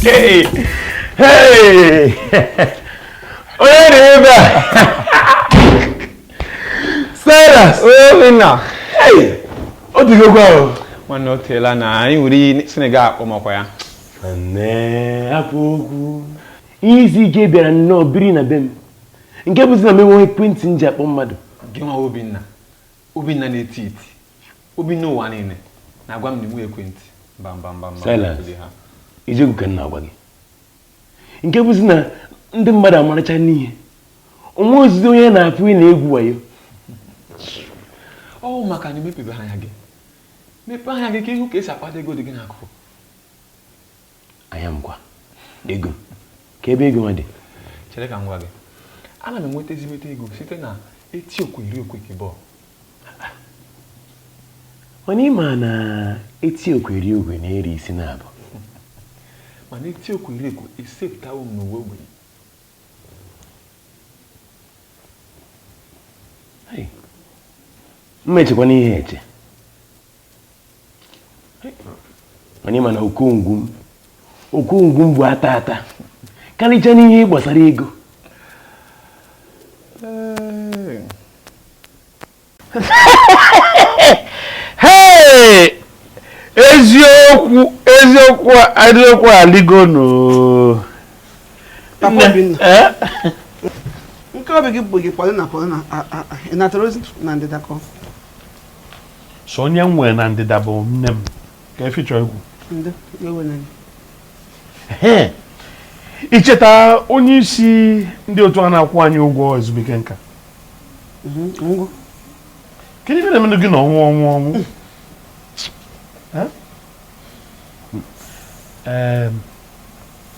Hey! Hey! Onye nọ ebe a? Silas! Obinna! Hey! O tegokwa o. Nwanne o teela na anyị nwere Senegal akpọmakwa ya. Nwanne, hapụ okwu. Ihe isi ike bịara nnọọ biri na be m. Nke bụzi na m enweghị ekwentị m ji akpọ mmadụ. Gị nwa Obinna, Obinna na-eti iti, Obinna ụwa niile na-agwa m na enweghị ekwentị. Mba mba mba mba. Silas, eziokwu ka m na-agwa gị. Nke bụzi na ndị mmadụ amaracha n'ihe. O nweghịzi onye na-afụ ị na-egwu wayo. Ọ maka na emepebeghị anya gị. Mepee anya gị ka ịhụ ka esi akpata ego dị gị n'akụkụ. Anya m kwa. Ego. Ka ebe ego nwa dị. Chere ka m gwa gị. Ana m enweta ezigbote ego site na eti okwe iri okwe ke bọọlụ. Mana ị ma na eti okwe eri okwe na-eri isi na-abụ. Mana eti okwe eri okwe esepụtawo m n'uwe ogbenye. M echekwana ihe eche. Mana ị ma na okongwu m bụ ata ata karịcha n'ihe gbasara ego. Hey! Eziokwu eziokwu eziokwu aligonu. Papa Obinna. Nke obi gị bụ gị Paulina Paulina ị natara ozi na ndịda ka so onye m nwere na ndịda bụ nne m ka efi chọọ ikwu. Icheta onye isi ndị otu a na-akwụ anyị ụgwọ ezumike nka. Kedu ife na-emenụ gị na ọnwụ ọnwụ ọnwụ?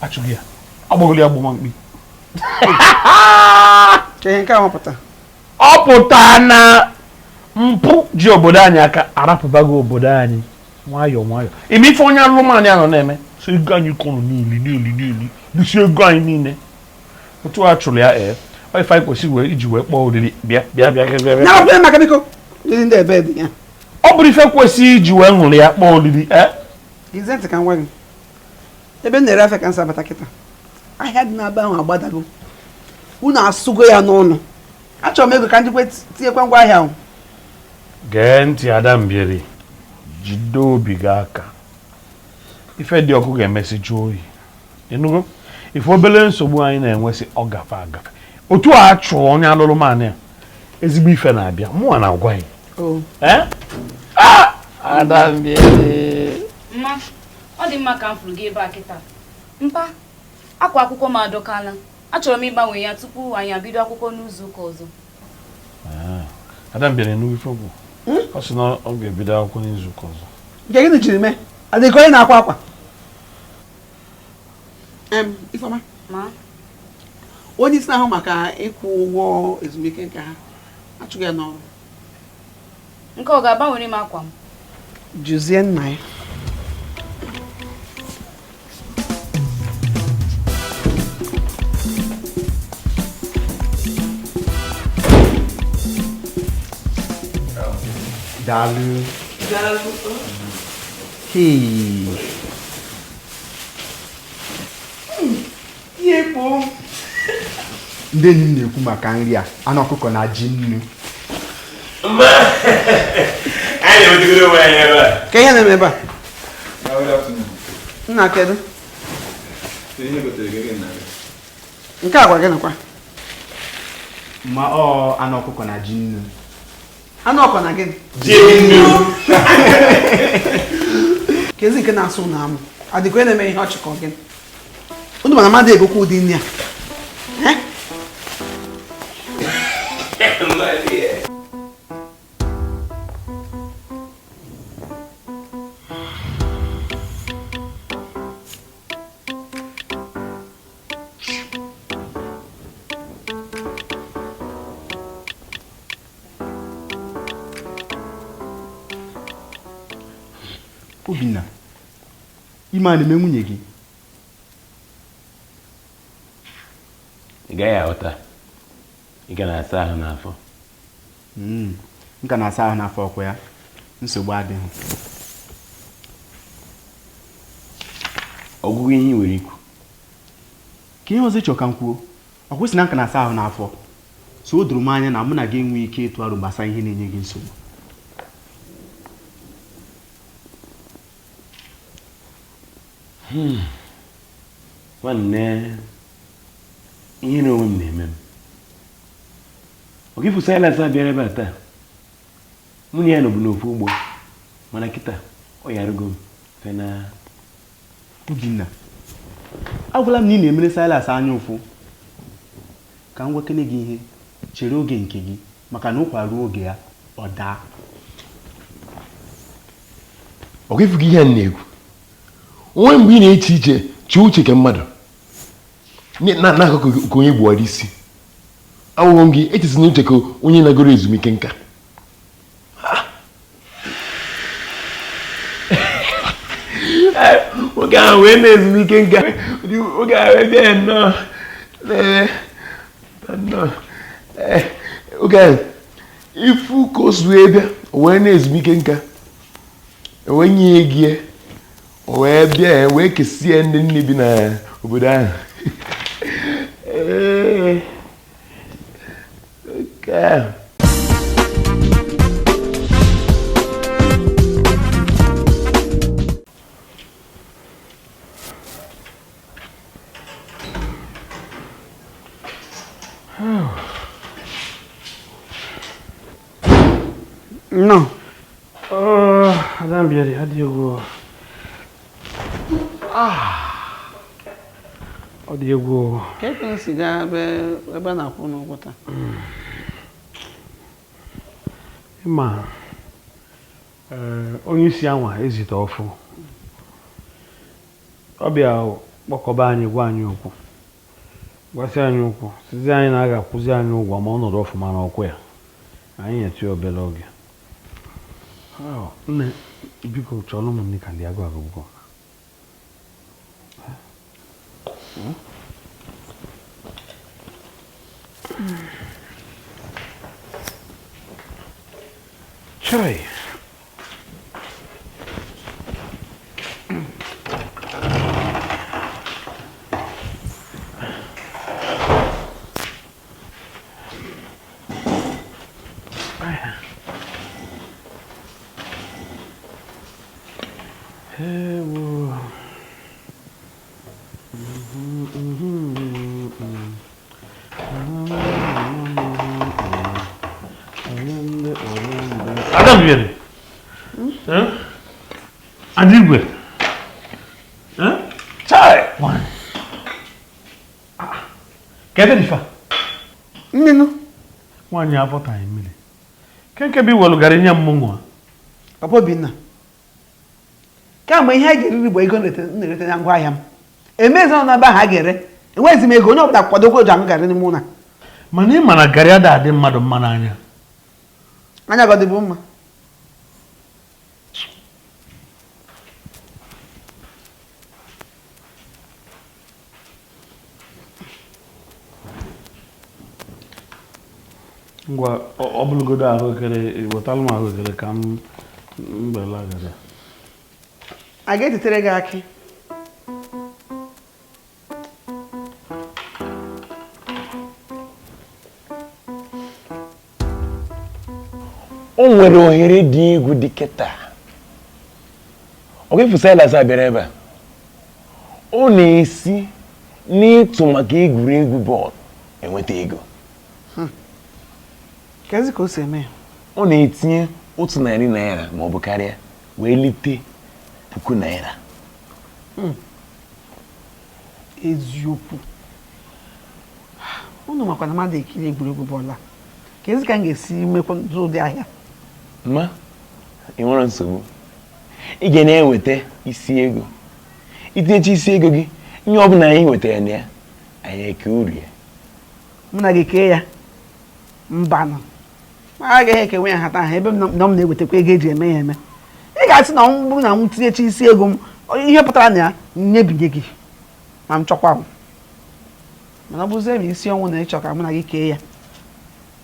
Achụghị ya agbagolo ya gbụma mkpi. Ọ pụta na mpụ ji obodo anyị aka arapụbago obodo anyị nwayọọ nwayọọ. Ime ife onye alụmanụ ahụ na-eme so ego anyị kọrọ niile niile niile lụsi ego anyị niile otu a chụrụ ya ee ọ ife anyị kwesịrị iji wee kpọọ oriri bịa bịa bịa bịa bịa. Ọ bụrụ ife kwesịrị iji wee ṅụrụ ya kpọọ oriri ebe m na-ere afịa ka nsa bata kịta ahịa dị n'aba ahụ agbadago unu asụgo ya n'ọnụ. Achọrọ m ego ka njikwa tinyekwa ngwa ahịa ahụ. Gee ntị Adambieri, jide obi gị aka. Ife dị ọkụ ga-emesi jụọ oyi. Ịnụgo ife obere nsogbu anyị na-enwesị ọ gafe agafe. Otu a chụọ onye alụrụmanụ ya ezigbo ife na-abịa mụnwa na-agwa ya. Adambieri. Mma, ọ dị mma ka m fụrụ gị ebe a kịta. Mpa, akwa akwụkwọ m adọkala. Achọrọ m ịgbanwe ya tupu anyị abido akwụkwọ n'izu ụka ọzọ. Adambieri nụ ife okwu. Ọ sị na ọ ga-ebido akwụkwọ n'izu ụka ọzọ. Nke gịnị jiri mee? Adịghị onye na-akwa akwa. Ifeọma, onye isi na-ahụ maka ịkwụ ụgwọ ezumike nka ha achụghị ya n'ọrụ. Nke ọ ga-agbanwere m akwa m? Jụzie nna ya. Daalụ. Daalụ. Hey. Ihe kpo. Ndị enyi m na-ekwu maka nri a, anụ ọkụkọ na ji nnu. Mma. Anyị na-enwetegoro onwe anyị ebe a. Ka ihe na-eme ebe a? Nna kedu? Nke a gwa gị nakwa. Ma ọ anụ ọkụkọ na ji nnu. Anụ ọkụkọ na gịnị? Ji nnu. Kezi nke na-asụ na amụ. Adịkwa na-eme ihe ọchị ka ọ gịnị? Unu mana mmadụ egokwa ụdị nri a. Obinna, ime a na-eme nwunye gị? Ị gaghị aghọta. Ị ga na-asa ahụ n'afọ. M ka na-asa ahụ n'afọ ọkwa ya. Nsogbu adịghị. Ọgwụgwụ ihe ị nwere ikwu. Ka ihe ọzọ ị chọrọ ka m kwuo, ọ kwụsị na nka na-asa ahụ n'afọ. So o doro m anya na mụ na gị enweghị ike ịtụ aro gbasara ihe na-enye gị nsogbu. Nwanne, ihe na onwe m na-eme m. Ọ gị fụ Silas abịara ebe a taa, mụ na ya nọbụ n'ofu ugbo, mana kịta ọ yarụgo m fena. Obinna, agwala m na ị na-emere Silas anya ụfụ. Ka m gwakene gị ihe, chere oge nke gị, maka na ụkwa ruo oge ya, ọ daa. Ọ gị fụ gị ihe a na-ekwu, onwe mgbe ị na-eche iche chee uche ka mmadụ na-akọ ka onye gbuwara isi. Awụghọ m gị echesi na uche ka onye nagoro ezumike nka. Oge ahụ wee na-ezumike nka, oge ahụ wee bịa nnọọ nnọọ. Oge ahụ ifu ka o si wee bịa, o wee na-ezumike nka, wee nye ya ego, o wee bịa wee kesie ndị nne bi n'obodo ahụ. Ee, nke ahụ. No. Adambieri, adị egwu. Ọ dị egwu. Ka e si gaa ebe a na-akwụ n'ụgwọ taa? Ịma, onye isi anwa ezite ọfụ. Ọ bịa kpọkọba anyị, gwa anyị okwu. Gwasị anyị okwu, sizi anyị na a ga-akwụzi anyị ụgwọ ma ọnọdụ ọfụma n'ọkwa ya. Anyị nyetụ ya obere oge. Nne, biko chọrọ m nne ka ndị agụ agụgụ. Chai. Adambieri. Adigwe. Chai. Kedu ife? Nnenu. Nwaanyị afọtaghị mmiri. Kenke bi welugara nye m nwa. Papa Obinna, kamgbe ihe a ga-eriri bụ ego m na-erete na ngwaahịa m. Emezi nọ n'ebe ahụ a ga-ere. Enweghịzi m ego, onye ọbụla kwadokwa oji aṅụ garị n'ime ụlọ. Mana ị ma na garị ada adị mmadụ mma n'anya. Anya gị ọ dịbụ mma? Ngwa, ọ bụrụgodo ahụekere, wetalụ m ahụekere ka m bela garị. A ga-etetere gị akị? O nwere ohere dị egwu dị kịta. Ọ ga-efu Silas abịara ebe a. Ọ na-esi n'ịtụ maka egwuregwu bọọlụ enweta ego. Kezi ka o si eme ya? Ọ na-etinye 100 naira ma ọ bụ karịa wee lite 1000 naira. Eziokwu. Unu makwa na mmadụ ekiri egwuregwu bọọlụ a. Kezi ka m ga-esi mekwa ụdị ahịa? Ma ị nwere nsogbu. Ị ga na-eweta isi ego. Itinyecha isi ego gị, ihe ọ bụla anyị wetara na ya, anyị eke uru ya. Mụ na gị kee ya? Mbanụ. Ma agaghị ekewe ya nhata aha ebe m na m na-ewetakwa ego eji eme ya eme. Ị ga-asị na ọ bụrụ na m tinyecha isi ego m, ihe pụtara na ya nyebinye gị ma m chọkwa m. Mana ọ bụzie ma isi ọnwụ na ịchọ ka mụ na gị kee ya.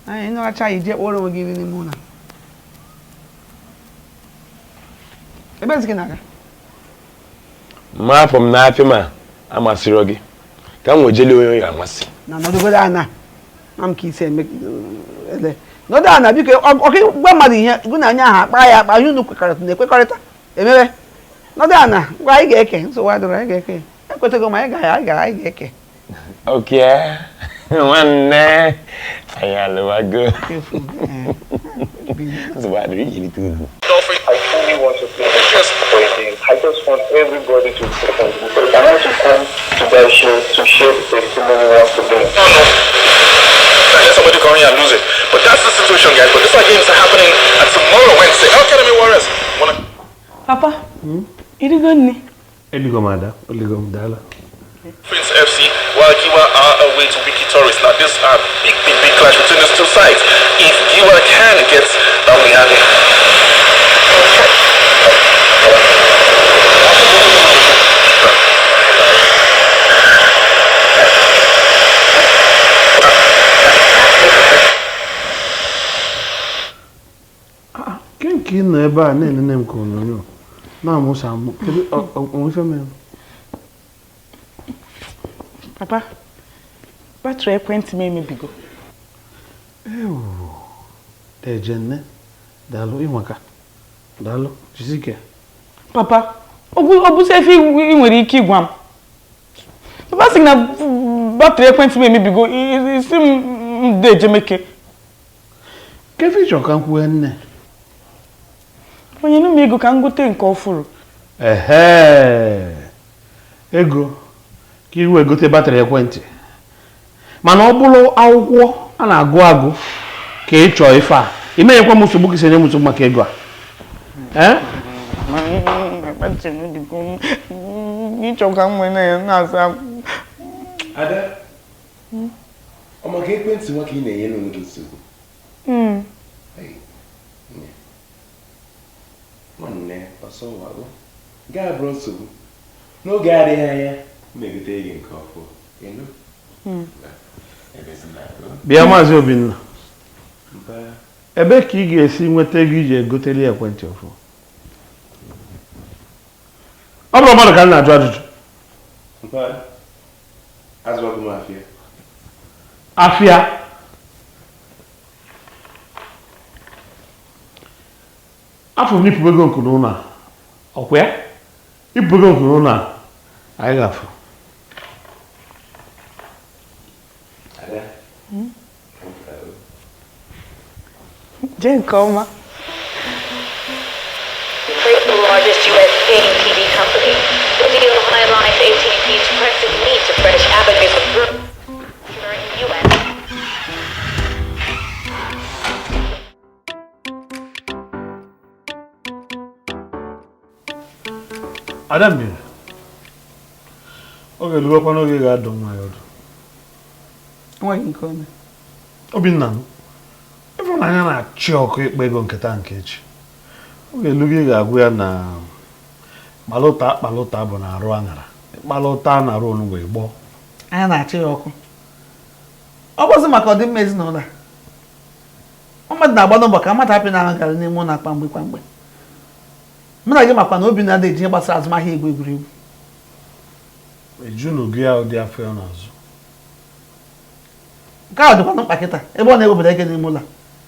Anyị nọracha anyị jee kpọrọ onwe gị nri n'ime ụlọ. Ebe ezi gị na-aga? Ma afọ m n'afịa ma amasịrị gị Ka m nwejeli onye ya amasị. Na nọdụgodo ana na m ka isi eme ele nọdụ ana biko ọka gwa mmadụ ihe gụ na onye ahụ akpa ya akpa ihe unu kwekọrịta na-ekwekọrịta emewe nọdụ ana ngwa anyị ga-eke nsogbu adịrọ anyị ga-eke ekwetago m anyị ga-eke. Okay, nwanne anyị alụwago. Nsogbu adịrọ iji elite uru. I truly want to play just for a game. I just want everybody to support me. I want to come to that show to share the testimony once again. No. Let somebody come here and lose it. But that's the situation, guys. But these are games are happening at tomorrow, Wednesday. Academy Warriors. Papa, irigo nne. Eligo mada, eligo mdala. Prince FC, while Giwa are away to Wiki Tourists. Now, this are big, big, big clash between these two sides. If Giwa can get down the alley. Ke nọ ebe a na-enene m ka onyonyo na-amụsa amụ kedu onwe ife mere? Papa, batrị ekwentị m emebigo. Ejenne, daalụ ịnwaka, daalụ jisike. Papa, ọ bụ sị ife ị nwere ike ịgwa m. Papa sị na batrị ekwentị m emebigo, isi m dị ejemeke. Kefe ịchọ ka m kwue nne? Onye nụ m ego ka m gote nke ọfụrụ. Ehe, ego ka i wee gote batrị ekwentị. Mana ọ bụrụ akwụkwọ a na-agụ agụ ka ị chọọ ife a, ị menyekwa m nsogbu ka isi enye m nsogbu maka ego a. Ada, ọ maka ekwentị nwa ka ị na-enye n'onwe gị nsogbu? Nwanne, ọsọ wago gaa bụrụ nsogbu n'oge adịghị anya m egote gị nke ọfụ. Bịa Maazị Obinna, ebe ka ị ga-esi nweta ego iji egoteli ekwentị ọfụ? Ọ bụrụ mmadụ ka m na-ajụ ajụjụ. Afịa afọ m ipụ ego nke n'ụlọ a, ọkwa ya? Ipụ ego nke n'ụlọ a, anyị ga-afụ. Jee nke ọma. The largest U.S. paying TV company. The deal highlights AT&T's pressing need to fresh avenues of growth in U.S. Adamiri, oge luwekwa n'oge ga-adọ nwa ya ọdụ. Nwaghị nke ọma. Obinna m, ịfụnanya na-achị ọkụ ịkpa ego nketa nke echi. Oge elugo ị ga-agwụ ya na kpalụta kpalụta bụ na arụ aṅara. Kpalụta na arụ onugbu ịgbọ. Anya na-achị ya ọkụ. Ọ bụzi maka ọdịmma ezinụlọ a. Mmadụ na-agba n'ụbọ ka mmadụ hapụ na gara n'ime ụlọ akpa mgbe kwa mgbe. Mụ na gị makwa na Obinna adịghị eji ihe gbasara azụmahịa egwu egwuregwu. Ejunugo ya ụdị afọ ya n'azụ. Nke ahụ dịkwa mkpa kịta ebe ọ na-ewepụta ike n'ime ụlọ.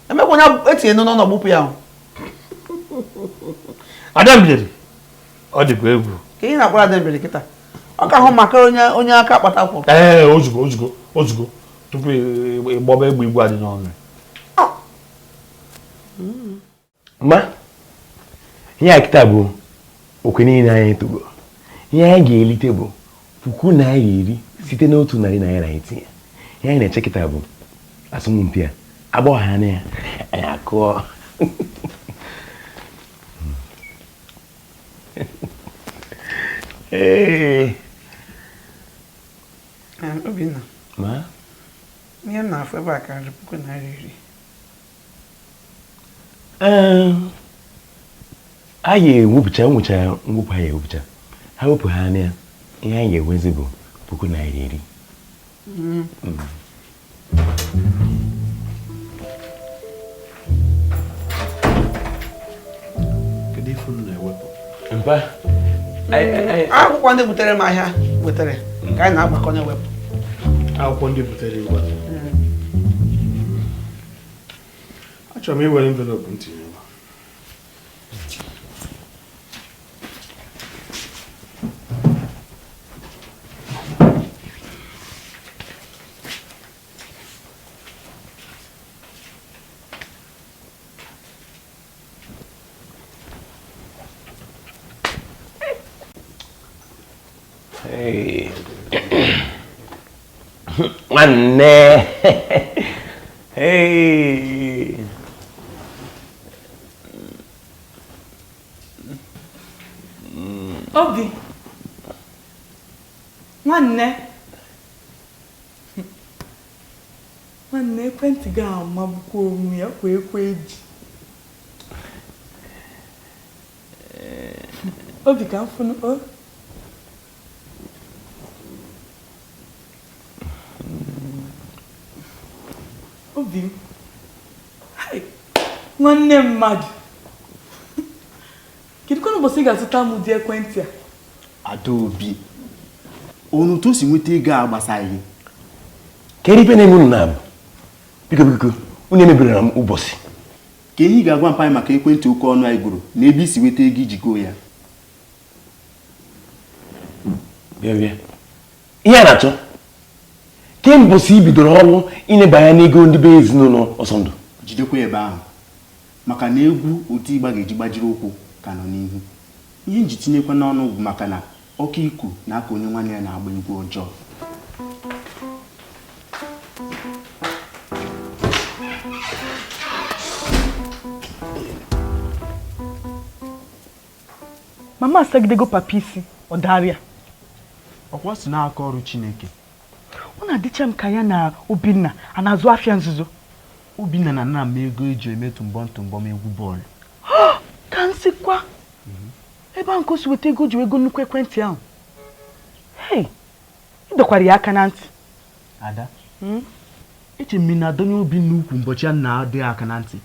Emekwa onye etinye n'ọnụ ọgbụpụ ya ahụ. Adamiri, ọ dịkwa egwu. Ka ihe na-akpọrọ Adamiri kịta, ọ ka hụ maka onye aka kpata akwụkwọ. Ee, ozugbo ozugbo ozugbo tupu ịgbọba egbe igwe adị n'ọnụ. Ma ihe a kịta bụ okwe niile anyị tụgo. Ihe anyị ga-elite bụ ₦10,000 site n'otu narị naira anyị tinye. Ihe anyị na-eche kịta bụ asọmpi a agbọghọ ha na ya anyị akụọ. Ee. Obinna. Ma? Ihe m na-afụ ebe a karịrị ₦10,000. Ee. Anyị ewepụcha nwụcha mwepụ anyị ewepụcha. Ha wepụ ha na ya, ihe anyị ga-enwezi bụ ₦10,000. Kedu ife unu na-ewepụ? Mpa. Akwụkwọ ndị butere m ahịa butere ka anyị na-agbakọ na-ewepụ. Akwụkwọ ndị butere igwe. Achọrọ m iwere envelopu m tinye ebe a. Hey. Nwanne. Hey. Obi. Nwanne. Nwanne ekwentị gị amagbukwa onwe ya kwa ekwe eji. Obi ka m fụnụ o. Obi, hai, nwanne mmadụ. Kedu kwa ụbọchị ị ga-azụta m ụdị ekwentị a? Adaobi, onu tu si nweta ego a gbasaghị. Kedu ife na-eme unu na-abụ? Biko biko, unu emebiri na m ụbọchị. Ka ihe ị ga-agwa mpa anyị maka ekwentị oke ọnụ anyị gụrụ na ebe isi nweta ego iji goo ya. Bịa bịa. Ihe a na-achọ kemgbe i bidoro ọrụ ịnebanye n'ego ndị be ezinụlọ Ọsọndụ. Jidekwa ebe ahụ maka na egwu otu ịgba ga-eji gbajiri ụkwụ ka nọ n'ihu. Ihe nji tinyekwa n'ọnụ bụ maka na ọkụ iku na-aka onye nwanne ya na-agba egwu ọjọọ. Mama asagidego papa isi ọ darịa. Ọkwa si n'aka ọrụ Chineke. Ọ na-adịcha m ka ya na Obinna a na-azụ afịa nzuzo. Obinna na nna m ego eji eme tụmbọm tụmbọm egwu bọọlụ. Ka nsikwa ebe ahụ ka o si weta ego ji ego nnukwu ekwentị ahụ. Hei, ị dọkwara ya aka na ntị. Ada, eche m na adọnye Obinna ukwu ụbọchị a na-adị aka na ntị.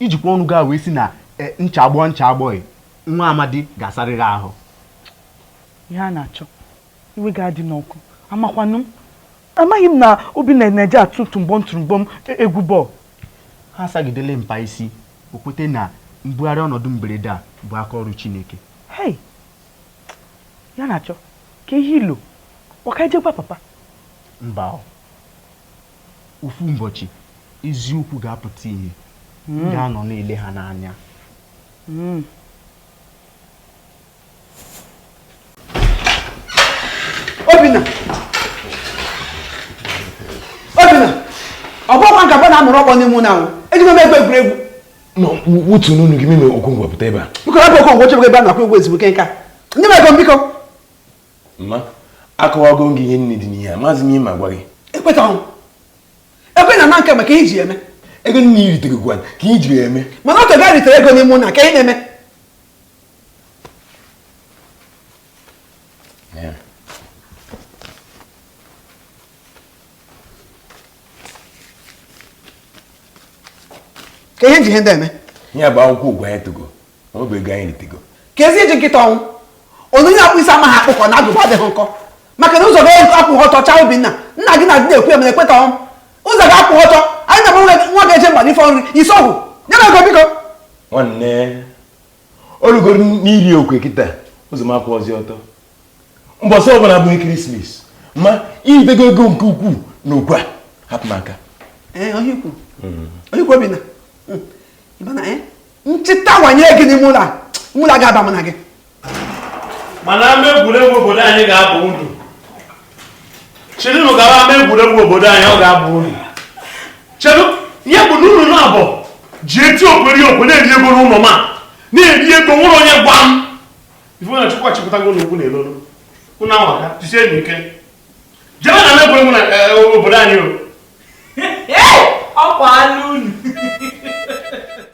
Ijikwa ọnụ gị wee sị na ncha agbọ ncha agbọghị nwa amadi ga-asarịrị ahụ. Ihe a na-achọ iwe ga-adị n'ọkụ. Amakwanụ m amaghị m na Obinna na-eje atụ tụmbọm tụmbọm egwu bọọlụ. Ha asagidele mpa isi o kwete na mbugharị ọnọdụ mberede a bụ aka ọrụ Chineke. Hei, ya na-achọ ka ihe ilo ọka ejekwa papa. Mba, ofu ụbọchị eziokwu ga-apụta ihe. M ga-anọ na-ele ha n'anya. Obinna, Obinna, ọ bụkwa nke abụọ na-amụrụ ọkpọ n'ime ụlọ ahụ. Ejikwa m egwu egwuregwu. Otu n'unu gị meme Okonkwo pụta ebe a. Biko hapụ Okonkwo chebe ebe a na-akwụ ụgwọ ezumike nka. Ndị m ego m biko. Mma, akọwago m gị ihe nne dị n'ihe a, maazị m ihe ma gwa gị. Ekwetaghị m. Ekwe na nke maka ihe iji eme. Ego nne i ritere gwa ka ihe jiri eme. Mana ọ ga ritere ego n'ime ụlọ ka ihe na-eme. Ka ihe nji ihe ndị eme. Ihe bụ akwụkwọ ụgwọ anyị togo, ọ bụ ego anyị ritego. Ka ezi eji nkịta ọnwụ. Onye na-akpụ isi amaghị akpụkọ na agụba adịghị nkọ. Maka na ụzọ ga-akwụghị ọtọ chaa Obinna. Nna gị na-adị na-ekwu ya mana ekwetaghị m. Ụzọ ga-akwụghị ọtọ. Anyị na-abụ nwa ga-eje mba n'ife nri isi ọgwụ. Nye m ego biko. Nwanne, o rugoro n'iri okwe kịta, ụzọ m akwụghịzi ọtọ. Mbọsị ọbụla bụ ekeresimesi, ma iritego ego nke ukwuu na okwe a, hapụ m aka. Ee, onye ikwu. Onye ikwu Obinna. Nchịta wanye gị n'ime ụlọ a, ụlọ ga-aba m na gị. Mana ama egwuregwu obodo anyị ga-aba uru. Chinụ gawa ama egwuregwu obodo anyị ọ ga-aba uru. Chedu, ihe bụ na unu na-abọ ji eti okweri okwe na-eri ego n'ụlọ ma na-eri ego nwere onye gwa m. Ife na Chukwu achịpụtago n'okwu na elolu. Unu anwaka, jisie n'ike. Jebe na ama egwuregwu na obodo anyị o. Ọkwa anụ unu.